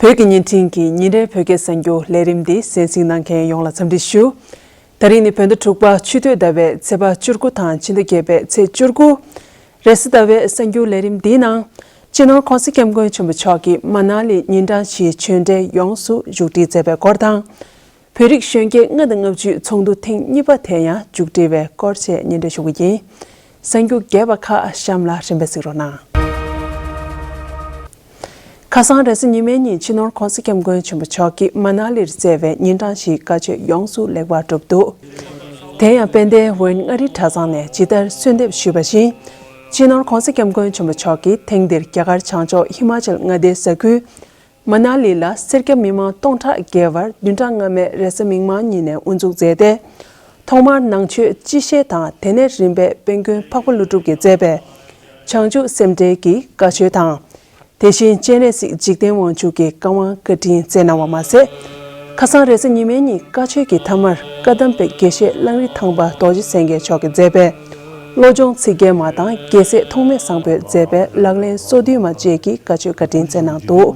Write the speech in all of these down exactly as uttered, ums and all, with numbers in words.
བོད་ཀྱི་བརྙན་འཕྲིན་གྱི་ཉིན་རེའི་བོད་སྐད་གསར་འགྱུར་ལས་རིམ་འདི་གསན་གཟིགས་གནང་མཁན་ཡོངས་ལ་འཚམས་འདྲི་ཞུ། ད་རིང་ནི་བོད་ཟླ་དྲུག་པ་ཆུ་སྟོད་ཟླ་བའི་ཚེས་པ་བཅུ་དགུ་དང་ཕྱི་ཟླ་བརྒྱད་པའི་ཚེས་བཅུ་དགུ། རེས་གཟའ་ཟླ་བའི་གསར་འགྱུར་ལས་རིམ་འདིའི་ནང་། སྤྱི་ནོར་༧གོང་ས་༧སྐྱབས་མགོན་ཆེན་པོ་མཆོག་གིས་མ་ན་ལི་ཉིན་གྲངས་བཞིའི་ཆོས་འབྲེལ་ཡོངས་སུ་མཇུག་སྒྲིལ་མཛད་པའི་སྐོར་དང་། བོད་རིགས་གཞོན་སྐྱེས་ལྔ་དང་ལྔ་བཅུ་ཚོགས་འདུ་ཐེངས་གཉིས་པ་དེ་ཡང་མཇུག་སྒྲིལ་བའི་སྐོར་བཅས་སྙན་སྒྲོན་ཞུ་གི་ཡིན། གསར་འགྱུར་རྒྱས་པ་ཁག་གཤམ་ལ་རིམ་པས་གཟིགས་རོགས་གནང་། ཁ་སང་རེས་གཟའ་ཉི་མའི་ཉིན་སྤྱི་ནོར་༧གོང་ས་༧སྐྱབས་མགོན་ཆེན་པོ་མཆོག་གིས་མ་ན་ལིར་སྩལ་བའི་ཉིན་གྲངས་བཞིའི་བཀའ་ཆོས་ཡོངས་སུ་ལེགས་པར་གྲུབ་འདུག་དེ་ཡང་དཔལ་ལྡན་ཝེན་མངའ་རིས་གྲྭ་ཚང་ནས་ཇི་ལྟར་གསོལ་འདེབས་ཞུས་པ་བཞིན། སྤྱི་ནོར་༧གོང་ས་༧སྐྱབས་མགོན་ཆེན་པོ་མཆོག་གིས་ཐེངས་འདིར་རྒྱ་གར་བྱང་ཕྱོགས་ཧི་མ་ཅལ་མངའ་སྡེའི་ས་ཁུལ་མ་ན་ལི་ལ་སེར་སྐྱ་མི་མང་སྟོང་ཕྲག་བརྒལ་བར་བདུན་ཕྲག་སྔ་མའི་རེས་གཟའ་མིག་དམར་ཉིན་ནས་དབུ་འཛུགས་མཛད་དེ། ཐོག་མར་ནང་ཆོས་སྤྱི་བཤད་དང་། དེ་ནས་རིམ་པས་དཔལ་མགོན་འཕགས་པ་ཀླུ་སྒྲུབ་ཀྱིས་མཛད་པའི་བྱང་ཆུབ་སེམས་འགྲེལ་གྱི་བཀའ་ཆོས་དང་། དེ་བཞིན་སྤྱན་རས་གཟིགས་འཇིག་རྟེན་དབང་ཕྱུག་གི་བཀའ་དབང་བཀའ་དྲིན་སྩལ་གནང་བ་མ་ཟད། ཁ་སང་རེས་གཟའ་ཉི་མའི་ཉིན་བཀའ་ཆོས་ཀྱི་མཐའ་མར་བཀའ་གདམས་པའི་དགེ་བཤེས་གླང་རི་ཐང་པ་རྡོ་རྗེ་སེང་གེ་མཆོག་གིས་མཛད་པའི་བློ་སྦྱོང་ཚིག་བརྒྱད་མ་དང་རྒྱལ་སྲས་ཐོགས་མེད་བཟང་པོས་མཛད་པའི་ལག་ལེན་སོ་བདུན་མ་བཅས་ཀྱི་བཀའ་ཆོས་བཀའ་དྲིན་སྩལ་གནང་འདུག་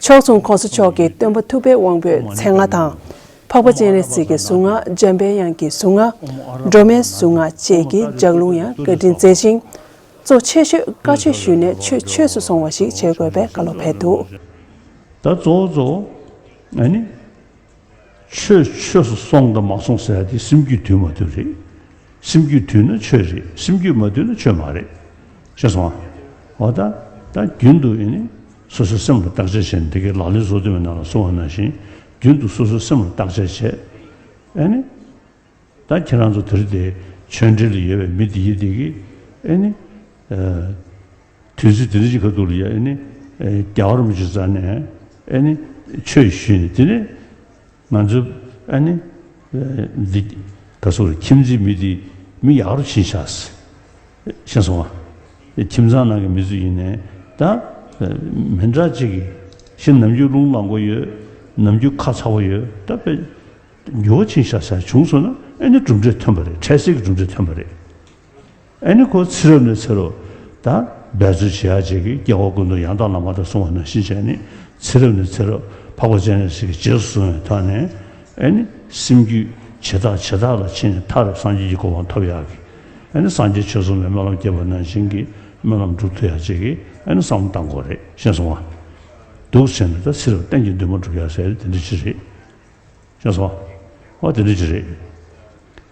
ཕྱོགས་མཚུངས་༧གོང་ས་མཆོག་གིས་སྟོན་པ་ཐུབ་པའི་དབང་པོའི་མཚན་སྔགས་དང་། འཕགས་པ་སྤྱན་རས་གཟིགས་ཀྱི་གཟུངས་སྔགས། འཇམ་པའི་དབྱངས་ཀྱི་གཟུངས་སྔགས། སྒྲོལ་མའི་གཟུངས་སྔགས་བཅས་ཀྱི་ལྗགས་ལུང་ཡང་བཀའ་དྲིན་སྩལ་ཞིང་། གཙོ་ཆེ་ཤོས་བཀའ་ཆོས་ཞུས་ནས་ཆོས་ཆོས་སུ་སོང་བ་ཞིག་བྱེད་དགོས་པའི་བཀའ་སློབ་ཕེབས་འདུག་ད་གཙོ་བོ་གཙོ་བོ་ཨ་ནི། ཆོས་ཆོས་སུ་སོང་དང་མ་སོང་ཟེར་ཡ་དེ་སེམས་རྒྱུད་དུལ་མ་དུལ་རེད། སེམས་རྒྱུད་དུལ་ན་ཆོས་རེད། སེམས་རྒྱུད་མ་དུལ་ན་ཆོས་མ་རེད། ཤེས་སོང་ཨ། འོ་ད། ད་རྒྱུན་དུ་ཨེ་ནི། སོ་སོའི་སེམས་ལ་བརྟག་དཔྱད་བྱས་ནས་དེ་གའི་ལག་ལེན་བཟོ་དུས་མེད་ནང་ལ་གསུངས་པ་ནང་བཞིན། རྒྱུན་དུ་སོ་སོའི་སེམས་ལ་བརྟག་དཔྱད་བྱས། ཨེ་ནི། ད་ཁྱེད་རང་ཚོ་དེ་རིང་དེ་ཆོས་འབྲེལ་ལ་ཡོད་པའི་མི་དེ་ཡི་དེ་གི་ཨེ་ནི། དུས་ཚོད་དེ་འདྲ་ཅིག་ཁ་ཐུག་ལ་ཡ་ཨེ་ནི། རྒྱལ་བ་རིན་པོ་ཆེ་རྩ་ནས་ཨེ་ནི། ཆོས་ཞུས་ནས་དེ་ནས་ང་ཚོ་ཨེ་ནི། འདི་ག་སོགས་ཁྱིམ་མཚེས་མི་དེ་མི་ཡག་རུ་ཕྱིན་ཤག་ཤེས་སོང་ཨ། ཁྱིམ་ཚང་ནང་གི་མི་ཚོ་ཡིན་ནའི་ད་མི་འདྲ་ཅིག་གི་ཤི་ནམ་རྒྱུན་རླུང་ལངས་པོ་ཡོད། ནམ་རྒྱུན་ཁ་ཚ་པོ་ཡོད། ད་དཔེ་འགྱུར་བ་ཕྱིན་ཤག་ཤག་བྱུང་སོང་ན་ཨེ་ནི་གྲུབ་འབྲས་ཐོན་པ་རེད། འཕྲལ་སེལ་གྱི་གྲུབ་འབྲས་ཐོན་པ་རེད། ཨེ་ནི་ཁོ་ཚེ་རབས་ནས་ཚེ་རབས་ད་འབད་རྩོལ་བྱེད་ཡག་ཅིག་གི་སྐྱེ་བ་ཀུན་ཏུ་ཡང་དག་ལ་མ་ལྟ་གསུངས་པ་ནང་བཞིན་བྱས་ནས་ཚེ་རབས་ནས་ཚེ་རབས་འཕགས་པ་སྤྱན་རས་གཟིགས་ཀྱི་རྗེས་སུ་བཟུང་བའི་ཐོག་ནས་ཨེ་ནི་སེམས་རྒྱུད་བྱེ་བྲག་བྱེ་བྲག་ལ་ཕྱིན་ནས་མཐར་སངས་རྒྱས་ཀྱི་གོ་འཕང་ཐོབ་ཡག་གི་ཨེ་ནི་སངས་རྒྱས་ཆོས་ཚོགས་མའི་སྨོན་ལམ་བརྒྱབ་པ་ནང་བཞིན་གྱི་སྨོན་ལམ་འགྲུབ་ཐུབ་ཡག་ཅིག་གི་ཨེ་ནི་བསམ་བློ་བཏང་དགོས་རེད། ཤེས་སོང་ཨ། འདུག་བྱས་ནས་ད་ཚེ་རབས་གཏན་གྱི་འདུན་མ་འགྲུབ་ཡག་ཟེར་དེ་འདྲ་ཅིག་རེད། ཤེས་སོང་། འོ་དེ་འདྲ་ཅིག་རེད།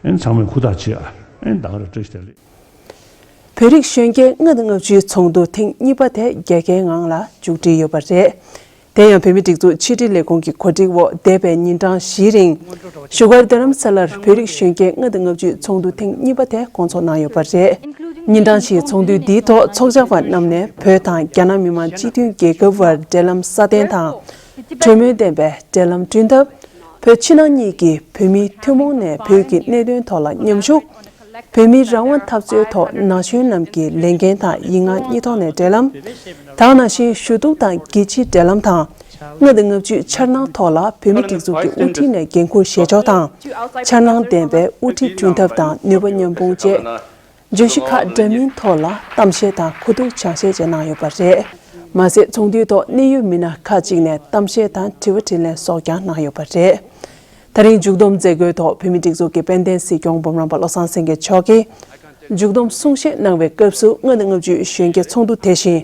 ཨེ་ཚང་མས་ཧུར་ཐག་བྱེད་ཨ། ཨེ་ད་ག་རེ་བཀྲ་ཤིས་བདེ་ལེགས། བོད་རིགས་གཞོན་སྐྱེས་ལྔ་དང་ལྔ་བཅུའི་ཚོགས་འདུ་ཐེངས་གཉིས་པ་དེ་རྒྱལ་ཁའི་ངང་ལ་མཇུག་སྒྲིལ་ཡོད་པ་རེད། དེ་ཡང་བོད་མིའི་སྒྲིག་འཛུགས་ཕྱི་དྲིལ་ལས་ཁུངས་ཀྱི་གོ་སྒྲིག་འོག་འདས་པའི་ཉིན་གྲངས་བཞིའི་རིང་བཞུགས་སྒར་རྡ་རམ་ས་ལར་བོད་རིགས་གཞོན་སྐྱེས་ལྔ་དང་ལྔ་བཅུའི་ཚོགས་འདུ་ཐེངས་གཉིས་པ་དེ་སྐོང་ཚོགས་གནང་ཡོད་པ་རེད། ཉིན་གྲངས་བཞིའི་ཚོགས་འདུའི་འདིའི་ཐོག་ཚོགས་བཅར་བ་རྣམས་ནས་བོད་དང་རྒྱ་ནག་མི་དམངས་སྤྱི་མཐུན་རྒྱལ་ཁབ་དབར་འབྲེལ་ལམ་སྲ་བརྟན་དང་། གྲོས་མོལ་ལྡན་པའི་འབྲེལ་ལམ་བསྐྲུན་ཐབས། བོད་ཕྱི་ནང་གཉིས་ཀྱི་བོད་མིའི་ཐུན་མོང་ནས་བོད་ཀྱི་གནད་དོན་ཐོག་ལ་མཉམ་ཞུགས། བོད་མིའི་རང་དབང་འཐབ་རྩོད་ཐོག་ན་གཞོན་རྣམས་ཀྱི་ལས་འགན་དང་ཡིག་ངག་གཉིས་ཐོག་ནས་འབྲེལ་ལམ། དེ་ནང་བཞིན་ཞུ་གཏུག་དང་རྒྱལ་སྤྱིའི་འབྲེལ་ལམ་དང་། ལྔ་དང་ལྔ་བཅུའི་འཆར་སྣང་ཐོག་ལ་བོད་མིའི་སྒྲིག་འཛུགས་ཀྱི་དབུ་ཁྲིད་ནས་འགན་འཁུར་བཞེས་ཕྱོགས་དང་། འཆར་སྣང་ལྡན་པའི་དབུ་ཁྲིད་བསྐྲུན་ཐབས་དང་ནུས་པ་མཉམ་སྤུངས་བཅས། བརྗོད་གཞི་ཁག་འདྲ་མིན་ཐོག་ལ་གཏམ་བཤད་དང་གོ་བསྡུར་སྦྱང་བཤད་བཅས་གནང་ཡོད་པ་རེད། མ་ཟད་ཚོགས་འདུའི་ཐོག་གནད་ཡོད་མི་སྣ་ཁག་ཅིག་ནས་གཏམ་བཤད་དང་དྲི་བ་དྲིས་ལན་སོགས་ཀྱང་གནང་ཡོད་པ་རེད། ད་རིང་མཇུག་བསྡོམས་མཛད་སྒོའི་ཐོག་བོད་མིའི་སྒྲིག་འཛུགས་ཀྱི་དཔལ་ལྡན་སྲིད་སྐྱོང་འབུམ་རམས་པ་བློ་བཟང་སེང་གེ་མཆོག་གིས་མཇུག་བསྡོམས་གསུང་བཤད་གནང་བའི་སྐབས་སུ་ལྔ་དང་ལྔ་བཅུའི་གཞོན་སྐྱེས་ཚོགས་འདུ་དེ་བཞིན་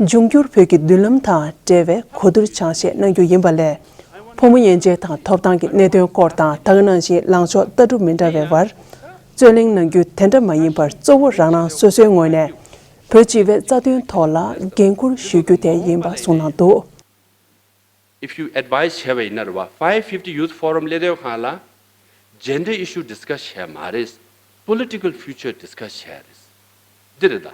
འབྱུང་འགྱུར་བོད་ཀྱི་མདུན་ལམ་དང་འབྲེལ་བའི་གོ་བསྡུར་སྦྱང་བཤད་གནང་རྒྱུ་ཡིན་པ་ལས། ཕོ་མོ་དབྱེ་འབྱེད་དང་ཐོབ་ཐང་གི་གནད་དོན་སྐོར་དང་ད་ག་ནང་བཞིན་ལངས་ཕྱོགས་ལྟ་གྲུབ་མི་འདྲ་བའི་བར། རྩོད་གླེང་གནང་རྒྱུ་དེ་འདྲ་མ་ཡིན་པར་གཙོ་བོ་རང་རང་སོ་སོའི་ངོས་ནས་བོད་སྤྱི་པའི་རྩ་དོན་ཐོག་ལ་འགན་འཁུར་ཞུ་རྒྱུ་དེ་ཡིན་པ་གསུངས་གནང་འདུག། If you advise བྱས་པ་ཡིན་ན་རེད་བ། Five fifty Youth Forum སླེབས་དུས་སྒང་ལ་gender issue discuss བྱས་མ་རེད། Political future discuss བྱས་རེད། འདི་རེད་ད།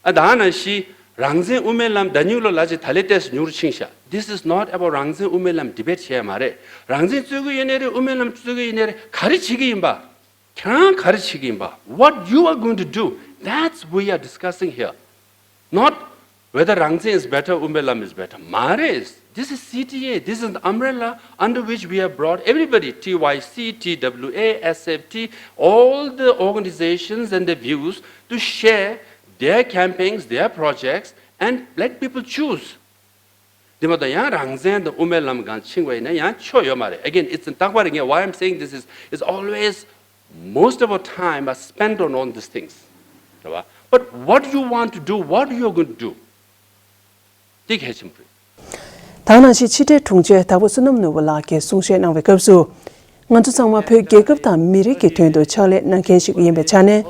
ཨ་ད་ནང་བཞིན་རང་བཙན་དབུ་མའི་ལམ་ད་ཉུག་ལོ་ལ་ཅིག་ད་ལས་ཏེས་ཉུག་རུ་ཕྱིན་ཤག། This is not about རང་བཙན་དབུ་མའི་ལམ་ཌི་བེཊ་བྱས་མ་རེད། རང་བཙན་རྩོད་ཀྱི་ཡོད་ནའི་རེད། དབུ་མའི་ལམ་རྩོད་ཀྱི་ཡོད་ནའི་རེད། ག་རེ་བྱེད་ཀྱི་ཡིན་པ། ཁྱེད་རང་ག་རེ་བྱེད་ཀྱི་ཡིན་པ། What you are going to do, that's we are discussing here. Not whether རང་བཙན is better, དབུ་མའི་ལམ་is better. མ་རེད། This is C T A. This is the umbrella under which we have brought everybody, T Y C, T W A, S F T, all the organizations and the views to share their campaigns, their projects, and let people choose. དེ་མ་གཏོགས་ཡང་རང་བཙན་དང་དབུ་མའི་ལམ་སྒང་ཕྱིན་པ་ཡིན་ན་ཡང་ཆོ་ཡོད་མ་རེད། Again, it's རྟག་པར་ངས། why I'm saying this is, is always most of our time are spent on all these things. རེད་བ། But what you want to do, what you are going to do, དེ་གལ་ཆེན་པོ་རེད། ད་ག་ནང་བཞིན་ཕྱི་དྲིལ་དྲུང་ཆེ་དྭགས་པོ་བསོད་ནམས་ནོར་བུ་ལགས་ཀྱིས་གསུང་བཤད་གནང་བའི་སྐབས་སུ། ང་ཚོ་ཚང་མ་བོད་རྒྱལ་ཁབ་དང་མི་རིགས་ཀྱི་དོན་དུ་ཕྱག་ལས་གནང་མཁན་ཞིག་ཡིན་པའི་ཆ་ནས།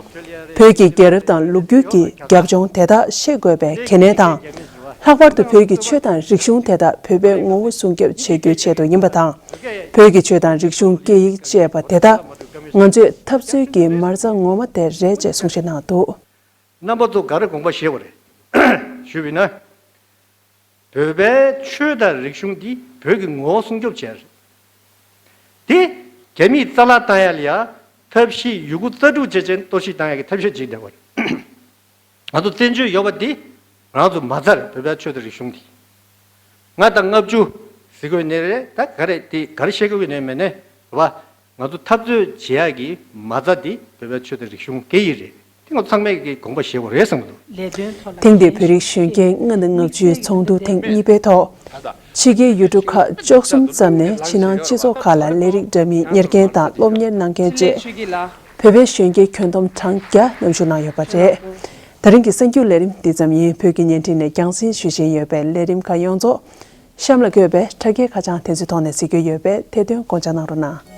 བོད་ཀྱི་རྒྱལ་རབས་དང་ལོ་རྒྱུས་ཀྱི་རྒྱབ་ལྗོངས་དེ་དག་ཤེས་དགོས་པའི་གལ་གནད་དང་། ལྷག་པར་དུ་བོད་ཀྱི་ཆོས་དང་རིག་གཞུང་དེ་དག་བོད་པའི་ངོ་བོ་སྲུང་སྐྱོབ་བྱེད་རྒྱུའི་ཆེད་དུ་ཡིན་པ་དང་། བོད་ཀྱི་ཆོས་དང་རིག་གཞུང་སྐད་ཡིག་བཅས་པ་དེ་དག་ང་ཚོའི་འཐབ་རྩོད་ཀྱི་མ་རྩ་ངོ་མ་དེ་རེད་ཅེས་གསུང་བཤད་གནང་འདུག། རྣམ་པ་ཚོ་ག་རེ་དགོངས་པ་བཞེས་པ་རེད་ཞུས་པ་ཡིན་ན། བོད་པའི་ཆོས་དང་རིག་གཞུང་འདི་བོད་ཀྱི་ངོ་བོ་སྲུང་སྐྱོབ་བྱས་རེད། དེ་རྒྱ་མིས་རྩ་བརླག་བཏང་ཡ་ལ་ཡ་ཐབས་ཤེས་ཡོད་རྒུ་རྩལ་སྤྲུགས་བྱས་བྱས་གཏོར་བཤིག་བཏང་ཡ་གི་ཐབས་ཤེས་བྱེད་བསྡད་པ་རེད། ང་ཚོ་བཙན་བྱོལ་ཡོད་པ་འདི་ང་ཚོ་མ་རྩ་རེད། བོད་པའི་ཆོས་དང་རིག་གཞུང་འདི། ང་དང་ལྔ་བཅུ་ཟེར་དགོས་ནི་རེད། ད་ག་རེ་དེ་ག་རེ་བཤད་དགོས་ནི་མེད་ནས་བ། ང་ཚོ་འཐབ་རྩོད་བྱེད་ཡག་གི་མ་རྩ་འདི་བོད་པའི་ཆོས་དང་རིག་གཞུང་སྐད་ཡིག་རེད། དེ་ང་ཚོ་ཚང་མས་ཀྱི་དགོངས་པ་བཞེས་དགོས་རེད་བསམ་གྱི་འདུག། ཐེངས་འདིའི་བོད་རིགས་གཞོན་སྐྱེས་ལྔ་དང་ལྔ་བཅུའི་ཚོགས་འདུ་ཐེངས་གཉིས་པའི་ཐོག་ཕྱི་རྒྱལ་ཡུལ་གྲུ་ཁག་བཅུ་གསུམ་ཙམ་ནས་ཕྱི་ནང་སྤྱི་ཚོགས་ཁག་ལ་ལས་རིགས་འདྲ་མིན་གཉེར་མཁན་དང་སློབ་གཉེར་གནང་མཁན་བཅས། བོད་པའི་གཞོན་སྐྱེས་ཁྱོན་བསྡོམས་གྲངས་བརྒྱ་མཉམ་ཞུགས་གནང་ཡོད་པ་རེད། ད་རིང་གི་གསར་འགྱུར་ལས་རིམ་འདི་ཙམ་ཡིན། བོད་ཀྱི་བརྙན་འཕྲིན་ནས་རྒྱང་སྲིང་ཞུ་བཞིན་ཡོད་པའི་ལས་རིམ་ཁག་ཡོངས་རྫོགས་གཤམ་ལ་འཁོད་པའི་དྲ་རྒྱའི་ཁ་བྱང་དེ་ཚོའི་ཐོག་ནས་གཟིགས་རྒྱུ་ཡོད་པས་ཐད་གཏོང་སྐོང་འཆར་གནང་རོགས་གནང་།